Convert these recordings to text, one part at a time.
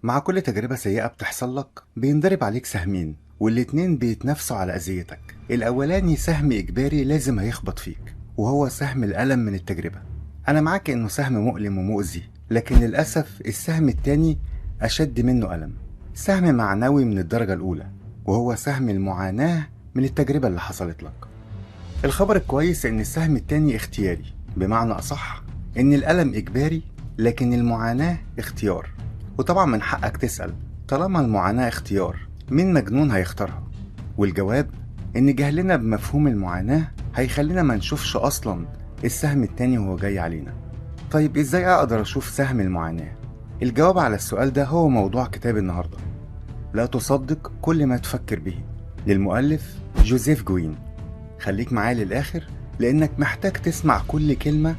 مع كل تجربة سيئة بتحصل لك بينضرب عليك سهمين، والاتنين بيتنافسوا على أذيتك. الأولاني سهم إجباري لازم هيخبط فيك، وهو سهم الألم من التجربة. أنا معاك إنه سهم مؤلم ومؤذي، لكن للأسف السهم التاني أشد منه ألم، سهم معنوي من الدرجة الأولى، وهو سهم المعاناة من التجربة اللي حصلت لك. الخبر الكويس إن السهم التاني اختياري، بمعنى أصح إن الألم إجباري لكن المعاناة اختيار. وطبعا من حقك تسأل، طالما المعاناة اختيار مين مجنون هيختارها؟ والجواب إن جهلنا بمفهوم المعاناة هيخلينا ما نشوفش أصلا السهم التاني وهو جاي علينا. طيب إزاي أقدر أشوف سهم المعاناة؟ الجواب على السؤال ده هو موضوع كتاب النهاردة، لا تصدق كل ما تفكر به، للمؤلف جوزيف جوين. خليك معايا للآخر لأنك محتاج تسمع كل كلمة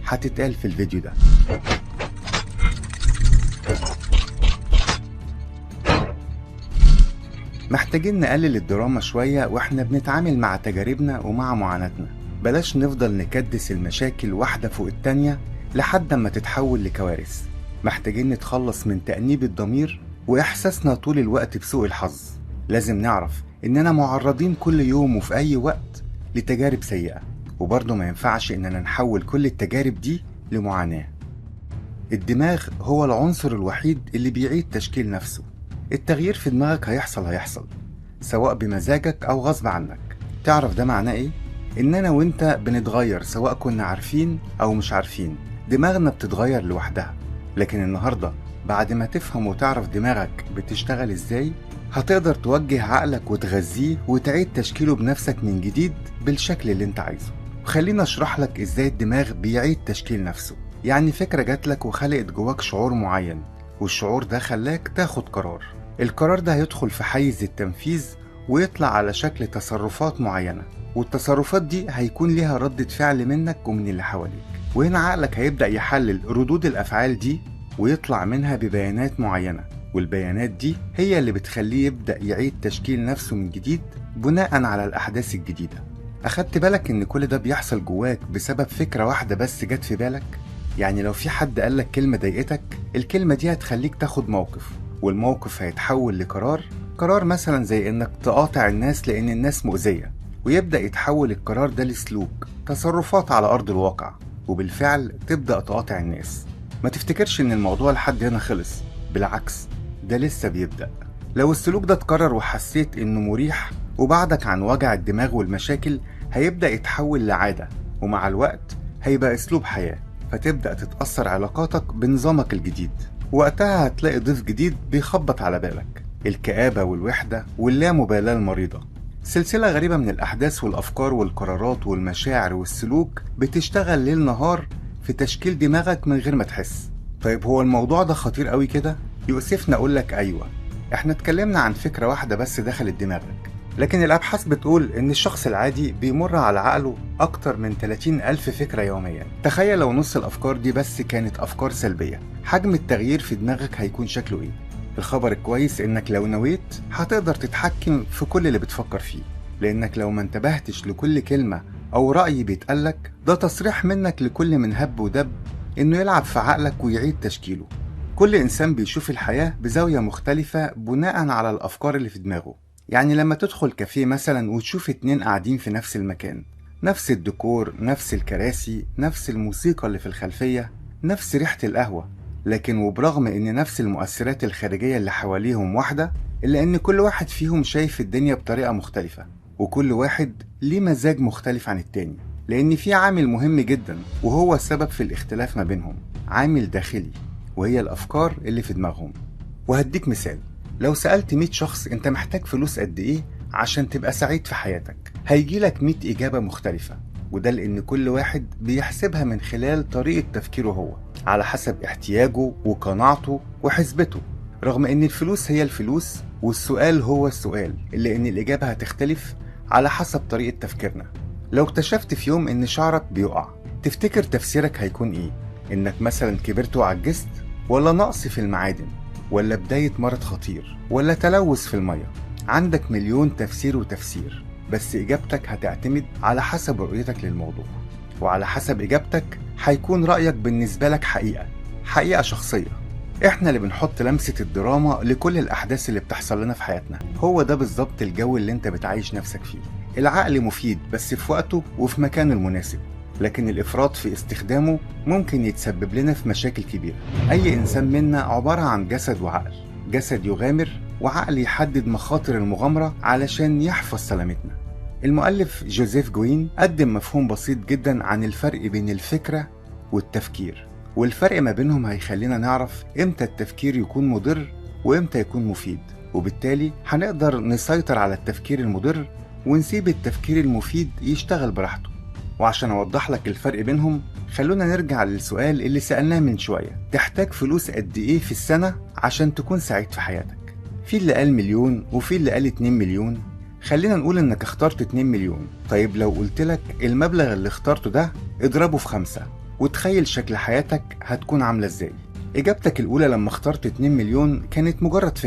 هتتقال في الفيديو ده. محتاجين نقلل الدراما شوية واحنا بنتعامل مع تجاربنا ومع معاناتنا. بلاش نفضل نكدس المشاكل واحدة فوق التانية لحد ما تتحول لكوارث. محتاجين نتخلص من تأنيب الضمير وإحساسنا طول الوقت بسوء الحظ. لازم نعرف إننا معرضين كل يوم وفي أي وقت لتجارب سيئة، وبرضه ما ينفعش إننا نحول كل التجارب دي لمعاناة. الدماغ هو العنصر الوحيد اللي بيعيد تشكيل نفسه. التغيير في دماغك هيحصل سواء بمزاجك أو غصب عنك. تعرف ده معناه إيه؟ إننا وإنت بنتغير سواء كنا عارفين أو مش عارفين. دماغنا بتتغير لوحدها. لكن النهاردة بعد ما تفهم وتعرف دماغك بتشتغل إزاي، هتقدر توجه عقلك وتغذيه وتعيد تشكيله بنفسك من جديد بالشكل اللي انت عايزه. وخلينا اشرح لك ازاي الدماغ بيعيد تشكيل نفسه. يعني فكرة جاتلك وخلقت جواك شعور معين، والشعور ده خلاك تاخد قرار. القرار ده هيدخل في حيز التنفيذ ويطلع على شكل تصرفات معينة، والتصرفات دي هيكون ليها ردة فعل منك ومن اللي حواليك. وهنا عقلك هيبدأ يحلل ردود الأفعال دي ويطلع منها ببيانات معينة، والبيانات دي هي اللي بتخليه يبدأ يعيد تشكيل نفسه من جديد بناء على الأحداث الجديدة. أخدت بالك إن كل ده بيحصل جواك بسبب فكرة واحدة بس جت في بالك؟ يعني لو في حد قالك كلمة ضايقتك، الكلمة دي هتخليك تاخد موقف، والموقف هيتحول لقرار. قرار مثلا زي إنك تقاطع الناس لأن الناس مؤذية، ويبدأ يتحول القرار ده لسلوك، تصرفات على أرض الواقع، وبالفعل تبدأ تقاطع الناس. ما تفتكرش إن الموضوع لحد هنا خلص، بالعكس ده لسه بيبدأ. لو السلوك ده اتكرر وحسيت إنه مريح وبعدك عن وجع الدماغ والمشاكل، هيبدأ يتحول لعادة، ومع الوقت هيبقى أسلوب حياة، فتبدأ تتأثر علاقاتك بنظامك الجديد. وقتها هتلاقي ضيف جديد بيخبط على بالك، الكآبة والوحدة واللامبالاة المريضة. سلسلة غريبة من الأحداث والأفكار والقرارات والمشاعر والسلوك بتشتغل ليل نهار في تشكيل دماغك من غير ما تحس. طيب هو الموضوع ده خطير قوي كده؟ يؤسفنا أقولك أيوة. احنا اتكلمنا عن فكرة واحدة بس دخلت دماغك، لكن الأبحاث بتقول إن الشخص العادي بيمر على عقله أكتر من 30,000 فكرة يوميا. تخيل لو نص الأفكار دي بس كانت أفكار سلبية، حجم التغيير في دماغك هيكون شكله إيه؟ الخبر الكويس إنك لو نويت هتقدر تتحكم في كل اللي بتفكر فيه، لأنك لو ما انتبهتش لكل كلمة أو رأي بيتقالك، ده تصريح منك لكل من هب ودب إنه يلعب في عقلك ويعيد تشكيله. كل إنسان بيشوف الحياة بزاوية مختلفة بناء على الأفكار اللي في دماغه. يعني لما تدخل كافيه مثلا وتشوف اتنين قاعدين في نفس المكان، نفس الديكور، نفس الكراسي، نفس الموسيقى اللي في الخلفية، نفس ريحة القهوة، لكن وبرغم ان نفس المؤثرات الخارجية اللي حواليهم واحدة، إلا ان كل واحد فيهم شايف الدنيا بطريقة مختلفة، وكل واحد ليه مزاج مختلف عن التاني، لأن في عامل مهم جدا وهو السبب في الاختلاف ما بينهم، عامل داخلي، وهي الأفكار اللي في دماغهم. وهديك مثال، لو سألت 100 شخص انت محتاج فلوس قد ايه عشان تبقى سعيد في حياتك، هيجيلك 100 إجابة مختلفة، وده لأن كل واحد بيحسبها من خلال طريقة تفكيره هو، على حسب احتياجه وقناعته وحسبته. رغم ان الفلوس هي الفلوس والسؤال هو السؤال، إلا ان الإجابة هتختلف على حسب طريقة تفكيرنا. لو اكتشفت في يوم ان شعرك بيقع، تفتكر تفسيرك هيكون ايه؟ انك مثلا كبرت وعجزت، ولا نقص في المعادن، ولا بداية مرض خطير، ولا تلوث في المية؟ عندك مليون تفسير وتفسير، بس إجابتك هتعتمد على حسب رؤيتك للموضوع، وعلى حسب إجابتك هيكون رأيك بالنسبة لك حقيقة، حقيقة شخصية. احنا اللي بنحط لمسة الدراما لكل الأحداث اللي بتحصل لنا في حياتنا. هو ده بالظبط الجو اللي انت بتعيش نفسك فيه. العقل مفيد بس في وقته وفي مكانه المناسب، لكن الإفراط في استخدامه ممكن يتسبب لنا في مشاكل كبيرة. أي إنسان منا عبارة عن جسد وعقل، جسد يغامر وعقل يحدد مخاطر المغامرة علشان يحفظ سلامتنا. المؤلف جوزيف جوين قدم مفهوم بسيط جدا عن الفرق بين الفكرة والتفكير، والفرق ما بينهم هيخلينا نعرف إمتى التفكير يكون مضر وإمتى يكون مفيد، وبالتالي هنقدر نسيطر على التفكير المضر ونسيب التفكير المفيد يشتغل براحته. وعشان أوضح لك الفرق بينهم خلونا نرجع للسؤال اللي سألناه من شوية: تحتاج فلوس قد إيه في السنة عشان تكون سعيد في حياتك؟ في اللي قال مليون وفي اللي قال 2 مليون. خلينا نقول إنك اخترت 2 مليون. طيب لو قلت لك المبلغ اللي اخترته ده اضربه في 5 وتخيل شكل حياتك هتكون عاملة إزاي؟ إجابتك الأولى لما اخترت 2 مليون كانت مجرد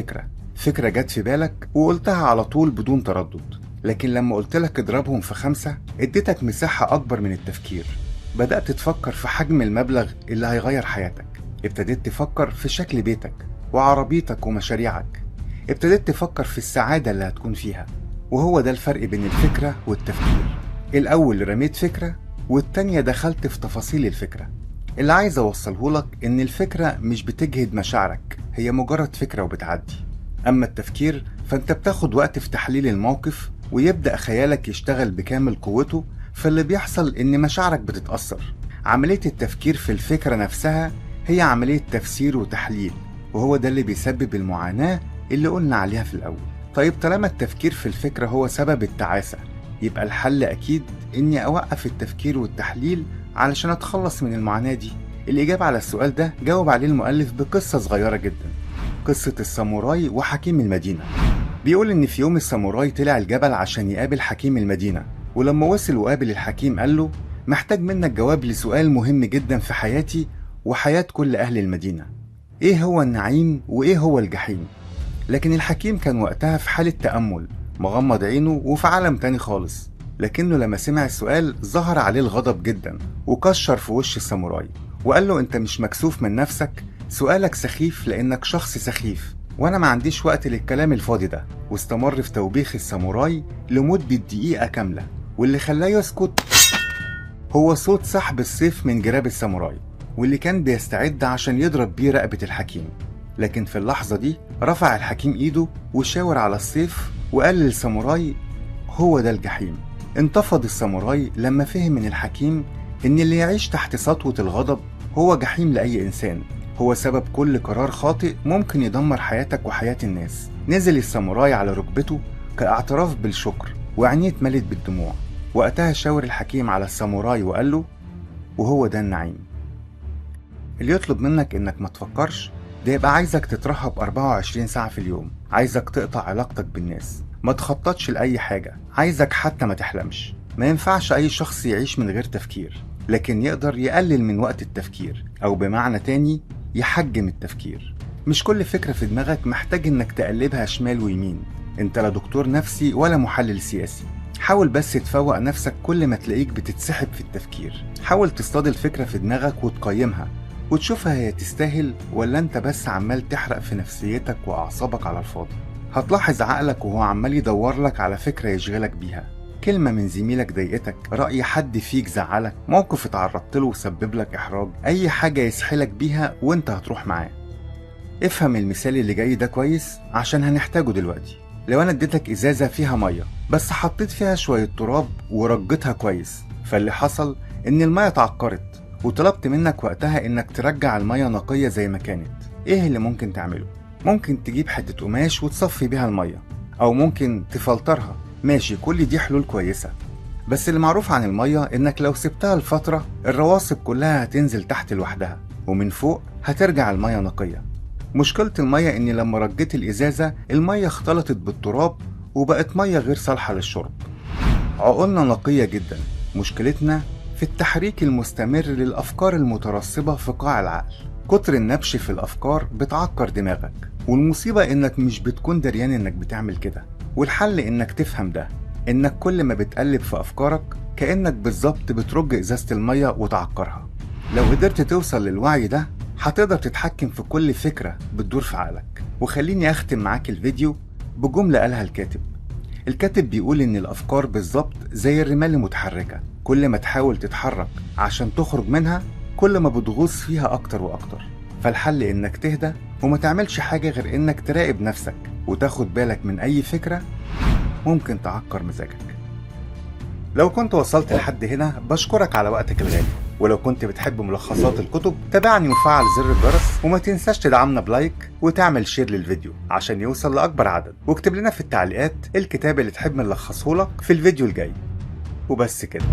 فكرة جت في بالك وقلتها على طول بدون تردد. لكن لما قلت لك اضربهم في 5 اديتك مساحة أكبر من التفكير. بدأت تفكر في حجم المبلغ اللي هيغير حياتك، ابتديت تفكر في شكل بيتك وعربيتك ومشاريعك، ابتديت تفكر في السعادة اللي هتكون فيها. وهو ده الفرق بين الفكرة والتفكير. الأول رميت فكرة والتانية دخلت في تفاصيل الفكرة. اللي عايز أوصله لك إن الفكرة مش بتجهد مشاعرك، هي مجرد فكرة وبتعدي. أما التفكير فأنت بتاخد وقت في تحليل الموقف ويبدأ خيالك يشتغل بكامل قوته، فاللي بيحصل إن مشاعرك بتتأثر. عملية التفكير في الفكرة نفسها هي عملية تفسير وتحليل، وهو ده اللي بيسبب المعاناة اللي قلنا عليها في الأول. طيب طالما التفكير في الفكرة هو سبب التعاسة، يبقى الحل أكيد إني أوقف التفكير والتحليل علشان أتخلص من المعاناة دي. الإجابة على السؤال ده جاوب عليه المؤلف بقصة صغيرة جدا، قصة الساموراي وحكيم المدينة. بيقول إن في يوم الساموراي طلع الجبل عشان يقابل حكيم المدينة، ولما وصل وقابل الحكيم قال له: محتاج منك جواب لسؤال مهم جدا في حياتي وحياة كل أهل المدينة، إيه هو النعيم وإيه هو الجحيم؟ لكن الحكيم كان وقتها في حالة تأمل، مغمض عينه وفي عالم تاني خالص. لكنه لما سمع السؤال ظهر عليه الغضب جدا وكشر في وش الساموراي وقال له: أنت مش مكسوف من نفسك؟ سؤالك سخيف لأنك شخص سخيف، وأنا ما عنديش وقت للكلام الفاضي ده. واستمر في توبيخ الساموراي لمدة دقيقة كاملة، واللي خلاه يسكت هو صوت سحب السيف من جراب الساموراي واللي كان بيستعد عشان يضرب بيه رقبة الحكيم. لكن في اللحظة دي رفع الحكيم إيده وشاور على السيف وقال للساموراي: هو ده الجحيم. انتفض الساموراي لما فهم من الحكيم إن اللي يعيش تحت سطوة الغضب هو جحيم لأي إنسان، هو سبب كل قرار خاطئ ممكن يدمر حياتك وحياة الناس. نزل الساموراي على ركبته كاعتراف بالشكر وعينيه اتملت بالدموع. وقتها شاور الحكيم على الساموراي وقال له: وهو ده النعيم. اللي يطلب منك إنك ما تفكرش ده يبقى عايزك تترهب 24 ساعة في اليوم، عايزك تقطع علاقتك بالناس، ما تخططش لأي حاجة، عايزك حتى ما تحلمش. ما ينفعش أي شخص يعيش من غير تفكير، لكن يقدر يقلل من وقت التفكير، أو بمعنى تاني يحجم التفكير. مش كل فكرة في دماغك محتاج إنك تقلبها شمال ويمين، أنت لا دكتور نفسي ولا محلل سياسي. حاول بس تفوق نفسك كل ما تلاقيك بتتسحب في التفكير. حاول تصطاد الفكرة في دماغك وتقيمها وتشوفها هي تستاهل ولا انت بس عمال تحرق في نفسيتك وأعصابك على الفاضي. هتلاحظ عقلك وهو عمال يدور لك على فكرة يشغلك بيها، كلمة من زميلك ضايقتك، رأي حد فيك زعلك، موقف اتعرضت له وسبب لك إحراج، أي حاجة يسحلك بيها وانت هتروح معاه. افهم المثال اللي جاي ده كويس عشان هنحتاجه دلوقتي. لو أنا اديتك إزازة فيها مية بس حطيت فيها شوية تراب ورجتها كويس، فاللي حصل إن المية اتعكرت، وطلبت منك وقتها إنك ترجع المية نقية زي ما كانت. إيه اللي ممكن تعمله؟ ممكن تجيب حتة قماش وتصفي بيها المية، أو ممكن تفلترها. ماشي، كل دي حلول كويسة، بس اللي معروف عن المية إنك لو سبتها لفترة الرواسب كلها هتنزل تحت لوحدها، ومن فوق هترجع المية نقية. مشكلة المية إن لما رجيت الإزازة المية اختلطت بالتراب وبقت مية غير صالحة للشرب. عقولنا نقية جدا، مشكلتنا في التحريك المستمر للأفكار المترسبة في قاع العقل. كتر النبش في الأفكار بتعكر دماغك، والمصيبة إنك مش بتكون دريان إنك بتعمل كده. والحل إنك تفهم ده، إنك كل ما بتقلب في أفكارك كأنك بالظبط بترج إزازة المية وتعكرها. لو قدرت توصل للوعي ده هتقدر تتحكم في كل فكرة بتدور في عقلك. وخليني أختم معاك الفيديو بجملة قالها الكاتب. الكاتب بيقول إن الأفكار بالظبط زي الرمال المتحركة، كل ما تحاول تتحرك عشان تخرج منها كل ما بتغوص فيها أكتر وأكتر. فالحل إنك تهدى وما تعملش حاجة غير إنك تراقب نفسك وتاخد بالك من أي فكرة ممكن تعكر مزاجك. لو كنت وصلت لحد هنا بشكرك على وقتك الغالي، ولو كنت بتحب ملخصات الكتب تابعني وفعل زر الجرس، وما تنساش تدعمنا ب like وتعمل share للفيديو عشان يوصل لأكبر عدد، واكتب لنا في التعليقات الكتاب اللي تحب نلخصه لك في الفيديو الجاي. وبس كده.